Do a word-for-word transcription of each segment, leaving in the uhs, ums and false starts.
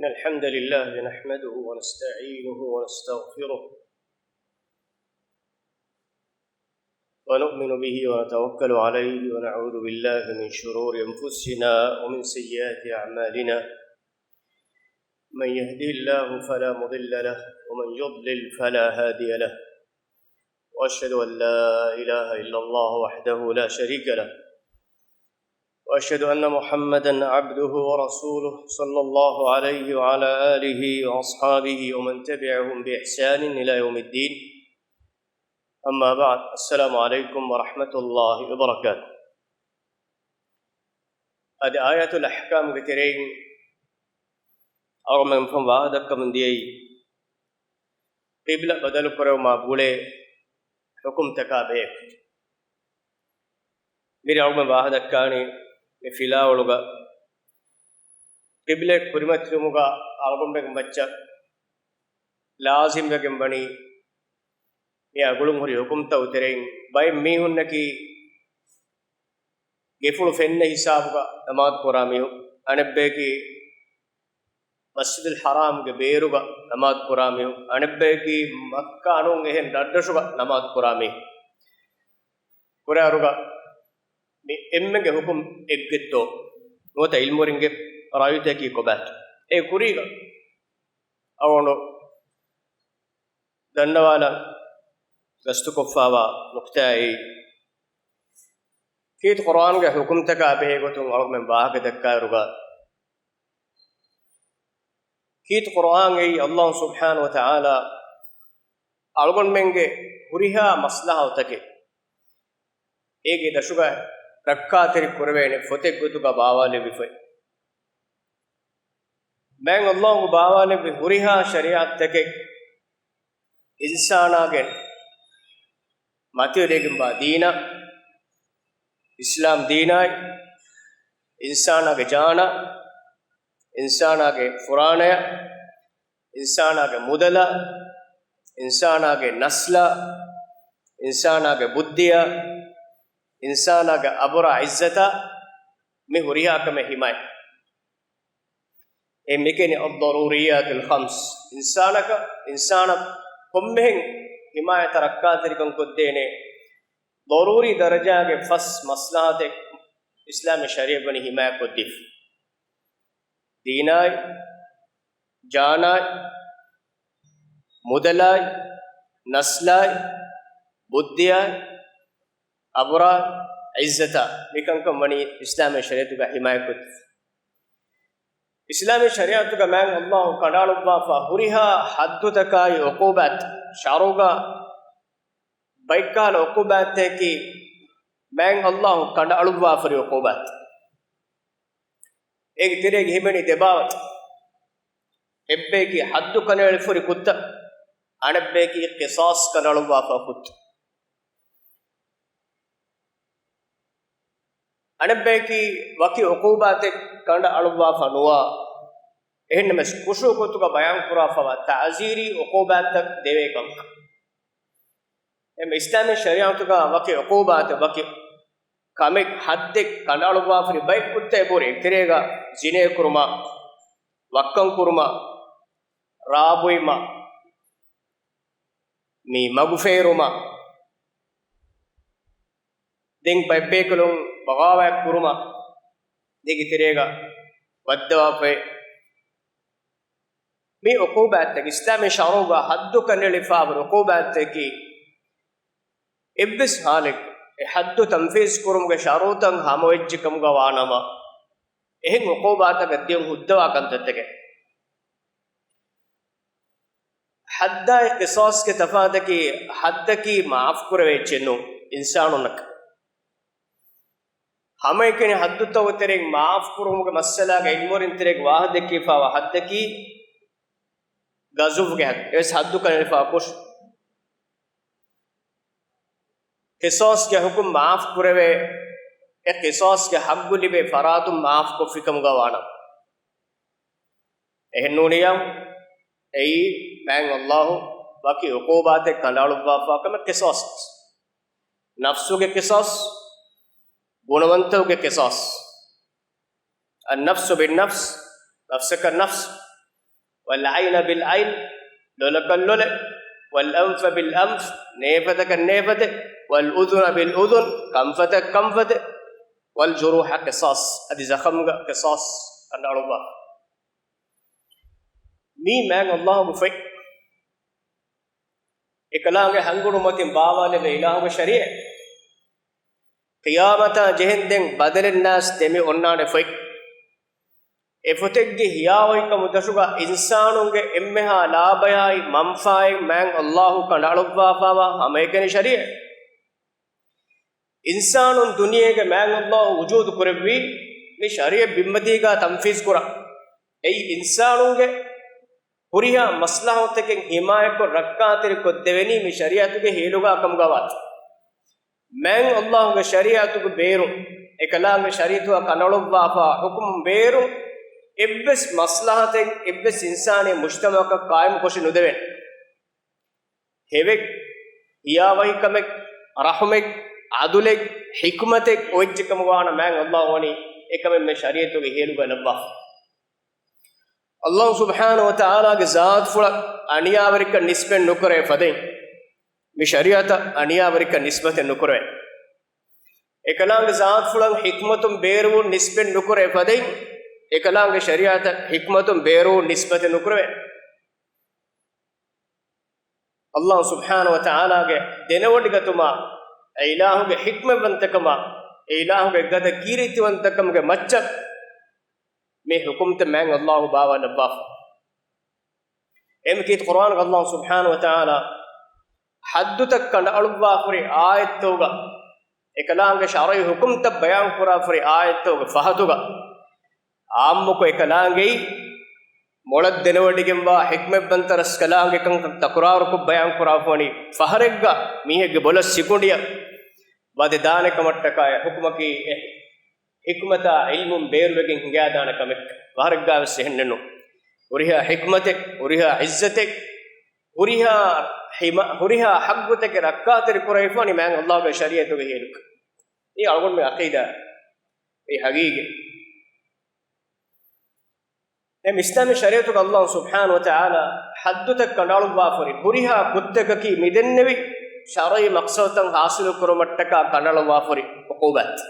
الحمد لله نحمده ونستعينه ونستغفره ونؤمن به ونتوكل عليه ونعوذ بالله من شرور أنفسنا ومن سيئات أعمالنا. من يهده الله فلا مضل له ومن يضلل فلا هادي له. وأشهد أن لا إله إلا الله وحده لا شريك له. وأشهد أن محمدا عبده ورسوله صلى الله عليه وعلى آله وأصحابه ومن تبعهم بإحسان إلى يوم الدين. أما بعد، السلام عليكم ورحمة الله وبركاته. އަދި އާޔަތުލް އަޙްކާމްގެ ތެރެއިން އަޅުގަނޑުމެން ފަހުން ވާހަކަ ދައްކަމުން ދިޔައީ، ޤިބްލަ ބަދަލު ކުރެވުމާ ގުޅޭ ޙުކުމްތަކާ ބެހޭ. މިރޭ އަޅުގަނޑު ވާހަކަ ދައްކާނީ މި ފިލާވަޅުގަ ޤިބްލަ ކުރިމަތިލުމުގަ އަޅުގަނޑުމެން މައްޗަށް ލާޒިމްވެގެން ވަނީ މި އަގުޅުން ހުރި ޙުކުމްތައް ތެރެއިން ބައެއް މީހުންނަކީ ގެފުޅު ފެންނަ ހިސާބުގަ ނަމާދު ކުރާ މީހުން، އަނެއްބަޔަކީ މަސްޖިދުލް ޙަރާމްގެ ބޭރުގަ ނަމާދު ކުރާ މީހުން، އަނެއްބަޔަކީ މައްކާ ނޫން އެހެން ރަށްރަށުގަ ނަމާދު ކުރާ މީހުން. ކުރާއިރުގަ މި އެންމެންގެ ޙުކުމް އެއްގެއްތޯ؟ ނުވަތަ ޢިލްމުވެރިންގެ ރައުޔުތަކީ ކޮބާތޯ؟ އެ ކުރީގަ އަޅުގަނޑު ދަންނަވާލަން ގަސްތުކޮށްފާވާ ނުކުތާއެއް، ކީރިތި ޤުރުއާންގެ ޙުކުމްތަކާ ބެހޭ ގޮތުން އަޅުގަނޑުމެން ވާހަކަ ދައްކާއިރުގަ، ކީރިތި ޤުރުއާން އެއީ ﷲ ސުބްޙާނަހޫ ވަތަޢާލާ އަޅުގަނޑުމެންގެ ހުރިހާ މަސްލަހަތުތަކެއް އޭގެ ދަށުގަ ރައްކާތެރި ކުރެވޭނެ ފޮތެއް ގޮތުގަ ބާވާލެއްވިފައި. މާތް ﷲ ބާވާލެއްވި ހުރިހާ ޝަރީޢަތްތަކެއް އިންސާނާގެ މަތިވެރިވެގެންވާ ދީނަށް، އިސްލާމް ދީނާއި، އިންސާނާގެ ޖާނަށް، އިންސާނާގެ ފުރާނަޔަށް، އިންސާނާގެ މުދަލަށް، އިންސާނާގެ ނަސްލަށް، އިންސާނާގެ ބުއްދިއަށް، އިންސާނާގެ އަބުރާ ޢިއްޒަތަށް މި ހުރިހާ ކަމެއް ހިމާޔަތް. އެ މިކަނި އައްޟަރޫރިއްޔާތުލް ޚަމްސް، އިންސާނަކަށް، އިންސާނަށް ކޮންމެހެން ހިމާޔަތަށް ރައްކާތެރިކަން ކޮށްދޭނެ ޟަރޫރީ ދަރަޖާގެ ފަސް މަސްލަހަތެއް އިސްލާމީ ޝަރީޢަތް ވަނީ ހިމާޔަތް ކޮށްދީފަ. ދީނާއި، ޖާނާއި، މުދަލާއި، ނަސްލާއި، ބުއްދިއާއި، އަބުރާ، ޢިއްޒަތާ، މިކަންކަން ވަނީ އިސްލާމީ ޝަރީޢަތުގަ ހިމާޔަތް ކޮށްދީފަ. އިސްލާމީ ޝަރީޢަތުގަ މާތް ﷲ ކަނޑައަޅުއްވާފަ ހުރިހާ ޙައްދުތަކާއި ޢުޤޫބާތް، ޝަރުޢުގަ ބައެއްކަހަލަ ޢުޤޫބާތްތަކަކީ މާތް ﷲ ކަނޑައަޅުއްވާފަ ހުރި ޢުޤޫބާތް. އޭގެ ތެރޭގަ ހިމެނޭ ދެބާވަތެއް. އެއްބަޔަކީ ޙައްދު ކަނޑައެޅިފަ ހުރި ކުށްތައް، އަނެއްބަޔަކީ ޤިޞާޞް ކަނޑައަޅުއްވާފަ ކުށްތައް. އަނެއްބަޔަކީ ވަކި ޢުޤޫބާތެއް ކަނޑައަޅުއްވާފަ ނުވާ، އެހެންނަމަވެސް ކުށު ގޮތުގަ ބަޔާންކުރާފައިވާ ތަޢްޒީރީ ޢުޤޫބާތްތައް ދެވޭ ކަމަކަށް. އެހެން އިސްލާމީ ޝަރީޢަތުގަ ވަކި ޢުޤޫބާތެއް، ވަކި ކަމެއް، ޙައްދެއް ކަނޑައަޅުއްވާފަ ހުރި ބައެއް ކުށްތައް އެބަހުރި. އެތެރޭގަ ޒިނޭ ކުރުމާ، ވައްކަން ކުރުމާ، ރާ ބުއިމާ، މި މަގު ފޭރުމާ، ދެން ބައެއް ބޭކަލުން ބަޣާވާތް ކުރުމާ، ދެގި ތެރޭގަ ވައްދަވާފައި. މި ޢުޤޫބާތްތައް، އިސްލާމީ ޝަރުޢުގަ ޙައްދު ކަނޑައެޅިފައި ހުރި ޢުޤޫބާތްތަކީ، އެއްވެސް ޙާލެއް އެ ޙައްދު ތަންފީޒް ކުރުމުގެ ޝަރުޠަށް ހަމަވެއްޖެ ކަމުގަ ވާނަމަ، އެހެން ޢުޤޫބާތަކަށް ދިޔުން ހުއްދަވާ ކަންތައްތަކެއް. ޙައްދާއި ޤިޞާޞްގެ ތަފާތަކީ، ޙައްދަކީ މާފުކުރެވޭ އެއްޗެއް ނޫން އިންސާނުންނަކަށް. ހަމައެކަނި ޙައްދުތަކުގެ ތެރެއިން މާފުކުރުމުގެ މައްސަލާގަ ޢިލްމުވެރިން ތެރޭގެ ވާހަކަ ދެއްކިފައިވާ ޙައްދަކީ ޣަޒުވްގެ ޙައްދު. އެވެސް ޙައްދު ކަނޑައެޅިފައި ކުށް. ޤިޞާޞްގެ ޙުކުމް މާފު ކުރެވޭ، އެ ޤިޞާޞްގެ ޙައްޤު ލިބޭ ފަރާތުން މާފު ކޮށްފި ކަމުގަ ވާނަމަ. އެހެން ނޫނިއްޔާ، އެއީ މާތް ﷲ ވަކި ޢުޤޫބާތެއް ކަނޑައަޅުއްވާފަ ކަމެއް ޤިޞާޞް. ނަފްސުގެ ޤިޞާޞް، ގުނަވަންތަކުގެ ޤިޞާޞް. النفس بالنفس، ނަފްސަކަށް ނަފްސު. والعين بالعين، ލޮލަކަށް ލޮލެއް، والأنف بالأنف، ނޭފަތަކަށް ނޭފަތެއް، والأذن بالأذن، ކަންފަތަކަށް ކަންފަތެއް، والجروح قصاص، އަދި ޒަޚަމްގަ ޤިޞާޞް ކަނޑައަޅުއްވާ. މީ މާތް ﷲ ގެ ފޮތް. އެކަލާނގެ ހަންގުޅުމަތިން ބާވާލެވޭ އިލާހުގެ ޝަރީޢަތް. ޤިޔާމަތާ ޖެހެންދެން ބަދަލެއް ނާސް ދެމި އޮންނާނެ ފޮތް. އެ ފޮތެއްގެ ހިޔާވަހިކަމުދަށުގަ އިންސާނުންގެ އެންމެހާ ލާބަޔާއި މަންފާއެއް މާތް ﷲ ކަނޑައަޅުއްވާފާވާ ހަމައެކަނި ޝަރީޢަތް. އިންސާނުން ދުނިޔޭގެ މާތް ﷲ ވުޖޫދު ކުރެއްވީ މި ޝަރީޢަތް ބިންމަތީގަ ތަންފީޒް ކުރަން. އެއީ އިންސާނުންގެ ހުރިހާ މަސްލަހަތެއް ހިމާޔަތްކޮށް ރައްކާތެރިކޮށްދެވެނީ މި ޝަރީޢަތުގެ ހިޔަލުގަ ކަމުގަ ވާތީ. މާތް ﷲ ގެ ޝަރީޢަތުގެ ބޭރު، އެކަލާނގެ ޝަރީޢަތުގަ ކަނޑައަޅުއްވާފާ ޙުކުމް ބޭރު، އެއްވެސް މަސްލަހަތެއް އެއްވެސް އިންސާނީ މުޖްތަމަޢަކަށް ޤާއިމުކޮށެއް ނުދެވޭނެ. ހެވެއް، ހިޔާވަހިކަމެއް، ރަޙުމެއް، ޢަދުލެއް، ޙިކްމަތެއް އޮތް އެއްޗެއް ކަމުގަ ވާނަމަ މާތް ﷲ ވަނީ އެކަމެއް މި ޝަރީޢަތުގެ ހިޔަލުގަ ލައްވާފަ. ﷲ ސުބްޙާނަހޫ ވަތަޢާލާގެ ޒާތުފުޅަށް އަނިޔާވެރިކަން ނިސްބަތް ނުކުރެވޭ ފަދައިން، މި ޝަރީޢަތަށް އަނިޔާވެރިކަން ނިސްބަތެއް ނުކުރެވޭ. އެކަލާނގެ ޒާތުފުޅަށް ޙިކްމަތުން ބޭރުވުން ނިސްބަތް ނުކުރެވޭ ފަދައިން، އެކަލާނގެ ޝަރީޢަތަށް ޙިކްމަތުން ބޭރުވުން ނިސްބަތެއް ނުކުރެވޭ. ﷲ ސުބްޙާނަހޫ ވަތަޢާލާގެ ދެނެވޮޑިގަތުމާ، އެ އިލާހުގެ ޙިކްމަތްވަންތަކަމާ، އެ އިލާހުގެ ގަދަ ކީރިތިވަންތަކަމުގެ މައްޗަށް މި ޙުކުމްތައް މާތް ﷲ ބާވާލައްވާފަ. އެމަ ކީރިތި ޤުރްއާނުގަ ﷲ ސުބްޙާނަހޫ ވަތަޢާލާ ޙައްދުތައް ކަނޑައަޅުއްވާފަހުރި އާޔަތްތަކުގަ، އެކަލާނގެ ޝަރުޢީ ޙުކުމްތައް ބަޔާންކުރާފަހުރި އާޔަތްތަކުގެ ފަހަތުގަ، އާއްމުކޮށް އެކަލާނގެއީ މޮޅަށް ދެނެވޮޑިގެންވާ ޙިކްމަތްވަންތަ ރަސްކަލާނގެކަން ތަކުރާރުކޮށް ބަޔާންކުރާފަ ވަނީ ފަހަރެއްގަ މީހެއްގެ ބޮލަށް ސިކުނޑިއަށް ވަދެ ދާނެ ކަމަށްޓަކާ އެ ޙުކުމަކީ އެ ޙިކްމަތާ ޢިލްމުން ބޭރުވެގެން ހިނގާދާނެ ކަމެއް ފަހަރެއްގަވެސް އެހެންނެއްނު. ހުރިހާ ޙިކްމަތެއް، ހުރިހާ ޢިއްޒަތެއް، ހުރިހާ ޙިމަ-، ހުރިހާ ޙައްޤުތަކެއް ރައްކާތެރި ކުރެވިފަ ވަނީ މާތް ﷲ ގެ ޝަރީޢަތުގެ ހިޔަލުގަ. އެއީ އަޅުގަނޑުމެން ޢަޤީދާ، އެއީ ޙަޤީޤީ. ދެން އިސްލާމީ ޝަރީޢަތުގަ ﷲ ސުބްޙާނަހޫ ވަތަޢާލާ ޙައްދުތައް ކަނޑައަޅުއްވާފަހުރި ހުރިހާ ކުށްތަކަކީ މިދެންނެވި ޝަރުޢީ މަޤްޞަދުތައް ޙާޞިލު ކުރުމަށްޓަކާ ކަނޑައަޅުއްވާފަހުރި ޢުޤޫބާތް.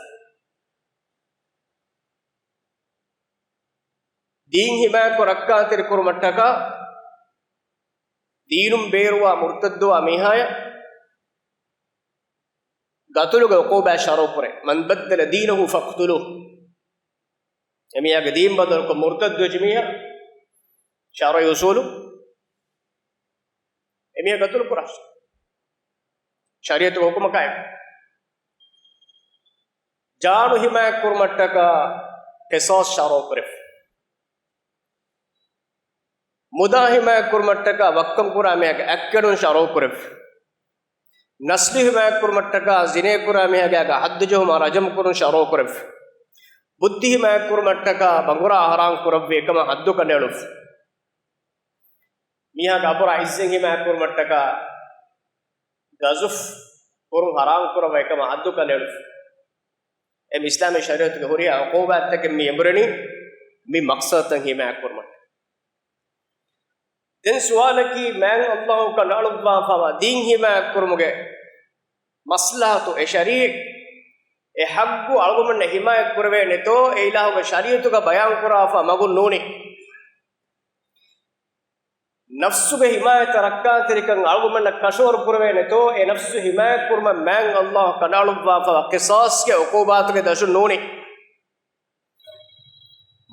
ދީން ހިމާޔަތްކޮށް ރައްކާތެރި ކުރުމަށްޓަކާ ދީނުން ބޭރުވާ މުރްތައްދުވާ މީހާޔަށް ގަތުލުގެ ޢުޤޫބާތް ޝަރުޢުކުރޭ. من بدل دينه فاقتلوه. އެމީހާގެ ދީން ބަދަލުކޮށް މުރްތައްދުވެއްޖެ މީހާ ޝަރުޢީ އުޞޫލު އެމީހާ ގަތުލު ކުރާށޭ. ޝަރީޢަތުގެ ޙުކުމަކާއެކު. ޖާނު ހިމާޔަތް ކުރުމަށްޓަކާ ޤިޞާޞް ޝަރުޢުކުރެވި. މުދާ ހިމާޔަތް ކުރުމަށްޓަކާ ވައްކަން ކުރާ މީހާގެ އަތްކެނުން ޝަރުޢުކުރެވި. ނަސްލު ހިމާޔަތް ކުރުމަށްޓަކާ ޒިނޭ ކުރާ މީހާގެ އަތް ހައްދު ޖެހުމާ ރަޖަމް ކުރުން ޝަރުޢުކުރެވި. ބުއްދި ހިމާޔަތް ކުރުމަށްޓަކާ ބަނގުރާ ޙަރާމް ކުރެވި އެކަމަށް ހައްދު ކަނޑައެޅުއްވި. މީހާގެ އަބުރާ ޢިއްޒަތް ހިމާޔަތް ކުރުމަށްޓަކާ ގަޒުފް ކުރުން ޙަރާމް ކުރައްވާ އެކަމަށް ހައްދު ކަނޑައެޅުއްވި. އެ އިސްލާމީ ޝަރީޢަތުގެ ހުރިހާ ޢުޤޫބާތްތަކެއް މި އެނބުރެނީ މި މަޤްޞަދުތައް ހިމާޔަތް ކުރުމަށް. ދެން ސުވާލަކީ، މާތް ﷲ ކަނޑައަޅުއްވާފައިވާ ދީން ހިމާޔަތް ކުރުމުގެ މަޞްލަޙަތު، އެ ޝަރީޢަތް، އެ ޙައްޤު އަޅުގަނޑުމެންނަށް ހިމާޔަތް ކުރެވޭނެތޯ، އެ އިލާހުގެ ޝަރީޢަތުގަ ބަޔާން ކުރާފަ މަގުން ނޫނީ. ނަފްސުގެ ހިމާޔަތަށް ރައްކާތެރިކަން އަޅުގަނޑުމެންނަށް ކަށަވަރު ކުރެވޭނެތޯ، އެ ނަފްސު ހިމާޔަތް ކުރުމަށް މާތް ﷲ ކަނޑައަޅުއްވާފައިވާ ޤިޞާޞްގެ ޢުޤޫބާތުގެ ދަށުން ނޫނީ.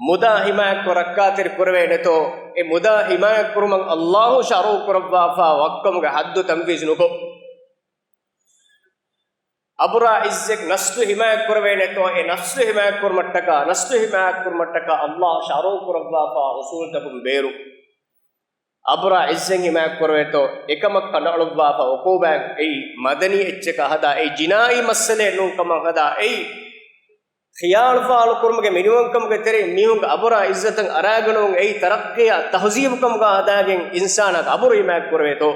މުދާ ހިމާޔަތްކޮށް ރައްކާތެރި ކުރެވޭނެތޯ، އެ މުދާ ހިމާޔަތް ކުރުމަށް ﷲ ޝަރުޢު ކުރައްވާފައިވާ ވައްކަމުގެ ޙައްދު ތަންފީޒު ނުކޮށް، އަބުރާ ޢިއްޒަތް ނަސްލު ހިމާޔަތް ކުރެވޭނެތޯ، އެ ނަސްލު ހިމާޔަތް ކުރުމަށްޓަކާ، ނަސްލު ހިމާޔަތް ކުރުމަށްޓަކާ ﷲ ޝަރުޢު ކުރައްވާފައިވާ އުޞޫލުތަކުން ބޭރު، އަބުރާ ޢިއްޒަތް ހިމާޔަތް ކުރެވޭތޯ، އެކަމަށް ކަނޑައަޅުއްވާފަ ޢުޤޫބާތް އެއީ މަދަނީ އެއްޗަކަށް ހަދާ، އެއީ ޖިނާއީ މައްސަލައެއް ނޫން ކަމަށް ހަދާ، އެއީ ޚިޔާލުފާޅު ކުރުމުގެ މިނިވަންކަމުގެ ތެރެއިން މީހުންގެ އަބުރާ ޢިއްޒަތަށް އަރާގަނެވުން، އެއީ ތަރައްޤީއާ ތަހުޒީބު ކަމުގަ ހަދާގެން އިންސާނާގެ އަބުރު ހިމާޔަތް ކުރެވޭތޯ.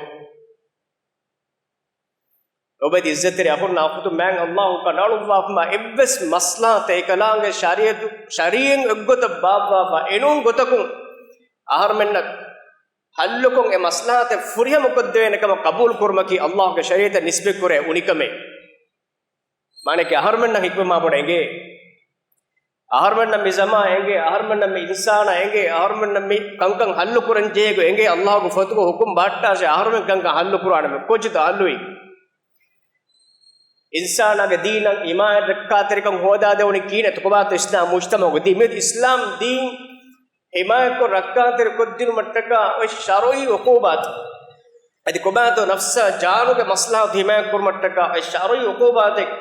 އޮބަދި ޢިއްޒަތްތެރި އަޚުންނާ އުޚުތުން، މާތް ﷲ ކަނޑައަޅުއްވާފަ އެއްވެސް މަސްލަޙަތެއް އެކަލާނގެ ޝަރީޢަތު، ޝަރީޢަތް އެއްގޮތަށް ބާއްވާފަ އެނޫން ގޮތަކުން އަހަރުމެންނަށް ހައްލުކޮށް އެ މަސްލަހަތެއް ފުރިހަމަކޮށްދެވޭނެ ކަމަށް ޤަބޫލު ކުރުމަކީ ﷲގެ ޝަރީޢަތަށް ނިސްބަތްކުރޭ އުނިކަމެއް. މާނައަކީ އަހަރުމެންނަށް ޙިކްމަތް މާބޮޑަށް އެނގޭ. އަހަރުމެންނަށް މި ޒަމާން އެނގޭ، އަހަރުމެންނަށް މި އިންސާނާ އެނގޭ، އަހަރުމެންނަށް މި ކަންކަން ޙައްލު ކުރަން ޖެހޭ ގޮތް އެނގޭ، ﷲގެ ފޮތުގަ ޙުކުމް ބަހައްޓާށޭ، އަހަރުމެން ކަންކަން ޙައްލު ކުރާނަމޭ، ކޮންޗިތަ ޙައްލުވީ؟ އިންސާނާގެ ދީނަށް އީމާން ރައްކާތެރިކަން ހޯދާދެވުނީ ކިހިނެއްތަ؟ ކޮބާތޯ އިސްލާމް މުޖްތަމަޢުގެ ދީން؟ މިއަދު އިސްލާމް ދީން ޙިމާޔަތްކޮށް ރައްކާތެރިކޮށްދިނުމަށްޓަކާ އޮތް ޝަރުޢީ ޢުޤޫބާތު. އަދި ކޮބާތޯ ނަފްސާ ޖާނުގެ މަޞްލަޙަތު ޙިމާޔަތްކުރުމަށްޓަކާ އޮތް ޝަރުޢީ ޢުޤޫބާތެއް؟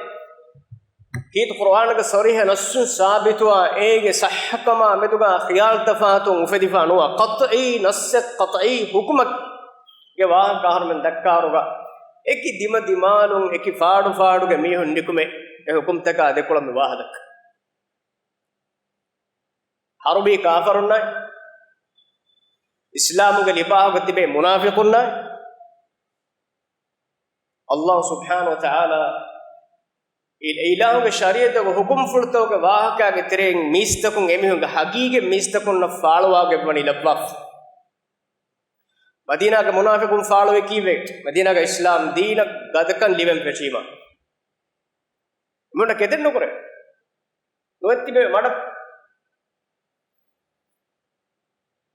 ކީރިތި ޤުރުއާނުގެ ޞަރީޙަ ނައްޞުން ސާބިތުވާ އޭގެ ޞައްޙަކަމާ މެދުގަ ޚިޔާލު ތަފާތު އުފެދިފާ ނުވާ ޤަޠްޢީ ނައްޞެއް، ޤަޠްޢީ ޙުކުމެއްގެ ވާހަކަ އަހަރުމެން ދައްކާއިރުގަ އެކި ދިމަދިމާލުން އެކި ފާޑުފާޑުގެ މީހުން ނިކުމެ އެ ޙުކުމްތަކާ ދެކޮޅަށް މި ވާހަކަ ދައްކާ. ޙަރުބީ ކާފަރުންނާއި، އިސްލާމުގެ ލިބާހުގަ ތިބޭ މުނާފިޤުންނާއި، ﷲ ސުބްޙާނަހޫ ވަތަޢާލާ އި-، އިލާހުގެ ޝަރީޢަތުގެ ޙުކުމްފުޅުތަކުގެ ވާހަކާގެ ތެރެއިން މީސްތަކުން އެމީހުންގެ ޙަޤީޤީ މީސްތަކުންނަށް ފާޅުވާގޮތް ވަނީ ލައްވާފަ. މަދީނާގެ މުނާފިޤުން ފާޅުވީ ކީއްވެ؟ މަދީނާގެ އިސްލާމް ދީނަށް ގަދަކަން ލިބެން ފެށީމަ. މުންނަ ކެތެއް ނުކުރޭ. ނުވެއްތިބެ މަޑަ.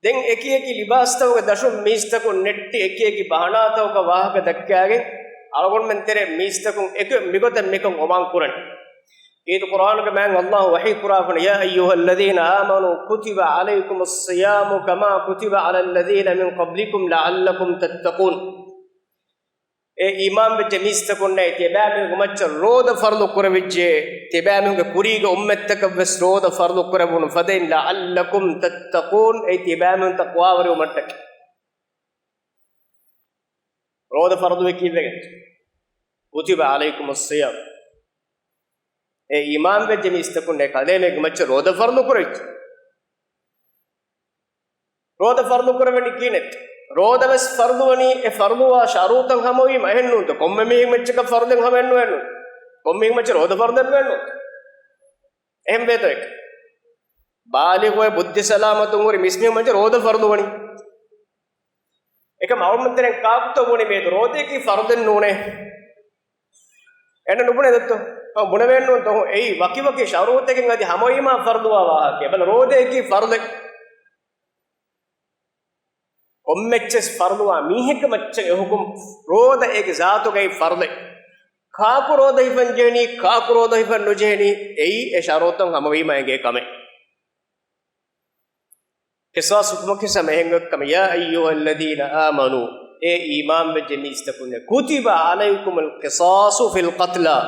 ދެން އެކި އެކި ލިބާސްތަކުގެ ދަށުން މީސްތަކުން ނެއްޓި އެކި އެކި ބަހަނާތަކުގެ ވާހަކަ ދައްކާގެން އަޅުގަނޑުމެން ތެރޭ މީސްތަކުން އެކު މިގޮތަށް މިކަން އޮމާން ކުރަނީ. ކީރިތި ޤުރުއާނުގެ މާތް ﷲ ވަޙީ ކުރާފަނި، يا أيها الذين آمنوا كتب عليكم الصيام كما كتب على الذين من قبلكم لعلكم تتقون. އޭ އީމާންވެއްޖެ މީސްތަކުންނޭ ތިޔަބައިމީހުންގެ މައްޗަށް ރޯދަ ފަރުޟު ކުރެވިއްޖެ، ތިޔަބައިމީހުންގެ ކުރީގެ އުއްމަތްތަކަށްވެސް ރޯދަ ފަރުޟު ކުރެވުނު ފަދައިން، لعلكم تتقون، އެއީ ތިޔަބައިމީހުން ތަޤްވާވެރިވުމަށްޓަކައި. ރޯދަ ފަރުޟުވީ ކީއްވެގެން؟ كتب عليكم الصيام. އޭ އީމާންވެއްޖެ މީސްތަކުންނޭ ކަލޭމެންގެ މައްޗަށް ރޯދަ ފަރުޟު ކުރެވިއްޖެ. ރޯދަ ފަރުޟު ކުރެވެނީ ކިހިނެއްތަ؟ ރޯދަވެސް ފަރުޟުވަނީ އެ ފަރުޟުވާ ޝަރުޠަށް ހަމަވީމަ އެހެންނޫންތަ؟ ކޮންމެ މީހެއްގެ މައްޗަކަށް ފަރުޟެއް ހަމައެއްނުވެއެއްނޫން. ކޮންމެ މީހެއްގެ މައްޗަށް ރޯދަ ފަރުޟެއްނުވެއެއްނޫން. އެހެން ވޭތޯ އެކަ؟ ބާލިޣުވެ ބުއްދި ސަލާމަތުން ހުރި މީސްމީހުންގެ މައްޗަށް ރޯދަ ފަރުޟުވަނީ. އެކަމް އަޅުގަނޑުމެން ތެރެއިން ކާކުތޯ ބުނީ މިއަދު ރޯދައަކީ ފަރުޟެއްނޫނޭ؟ އެންނަ ނުބުނެ ދެއްތޯ؟ އަ، ބުނެވޭންނޫންތޯ؟ އެއީ ވަކިވަކި ޝަރުޠެއްގެން އަދި ހަމަވީމާ ފަރުޟުވާ ވާހަކައެއް. ބަލަ ރޯދައަކީ ފަރުޟެއް. ކޮންމެއްޗެސް ފަރުޟުވާ މީހެއްގެ މައްޗަށް އެ ޙުކުމް ރޯދަ އޭގެ ޒާތުގައި ފަރުޟެއް. ކާކު ރޯދަ ހިފަން ޖެހެނީ، ކާކު ރޯދަ ހިފަން ނުޖެހެނީ، އެއީ އެ ޝަރުޠަށް ހަމަވީމާ އެނގޭ ކަމެއް. ޤިޞާޞް ޙުކުމަކީ ހަމަ އެހެން އޮތް ކަމެއް. يا أيها الذين آمنوا، އޭ އީމާންވެއްޖެ މީސްތަކުންނޭ، كتب عليكم القصاص في القتلى،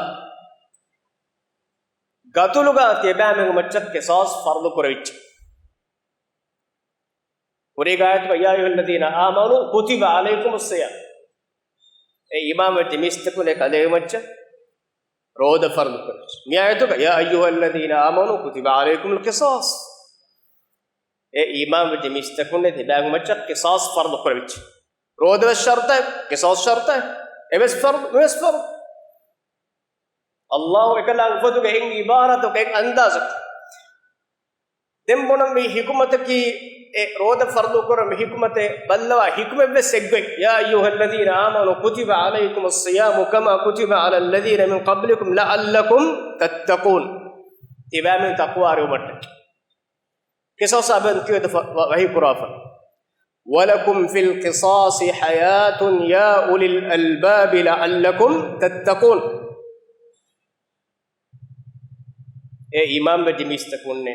ގަތުލުގަ ތިޔަބައިމީހުންގެ މައްޗަށް ޤިޞާޞް ފަރުޟު ކުރެވިއްޖެ. ކުރީގެ އާޔަތުގަ يا أيها الذين آمنوا كتب عليكم الصيام، އޭ އީމާންވެއްޖެ މީސްތަކުންނޭ ކަލޭމެންގެ މައްޗަށް ރޯދަ ފަރުޟު ކުރެވިއްޖެ. މި އާޔަތުގަ يا أيها الذين آمنوا كتب عليكم القصاص، އޭ އީމާންވެއްޖެ މީސްތަކުންނޭ ތިޔަބައިމީހުންގެ މައްޗަށް ޤިޞާޞް ފަރުޟު ކުރެވިއްޖެ. ރޯދަވެސް ޝަރުޠެއް، ޤިޞާޞް ޝަރުޠެއް، އެވެސް ފަރުޟު، މިވެސް ފަރުޟު. ﷲ އެކަލާނގެ ފޮތުގަ އެއް ޢިބާރާތަކު އެއް އަންދާޒަކު ދެން ބުނަން މި ޙިކުމަތަކީ، އެ ރޯދަ ފަރުޟު ކުރަން މި ޙިކުމަތެއް ބައްލަވާ ޙިކުމަތްވެސް އެއްގޮތް. يا أيها الذين آمنوا كتب عليكم الصيام كما كتب على الذين من قبلكم لعلكم تتقون، ތިބާމެން ތަޤްވާވެރިވުމަށްޓަކައި. ޤިޞާޞާ ބެން ކިޔަދު ފަ-، ވަ-، ވަޙީ ކުރާފަ. ولكم في القصاص حياة يا أولي الألباب لعلكم تتقون. އޭ އީމާންވެއްޖެ މީސްތަކުންނޭ،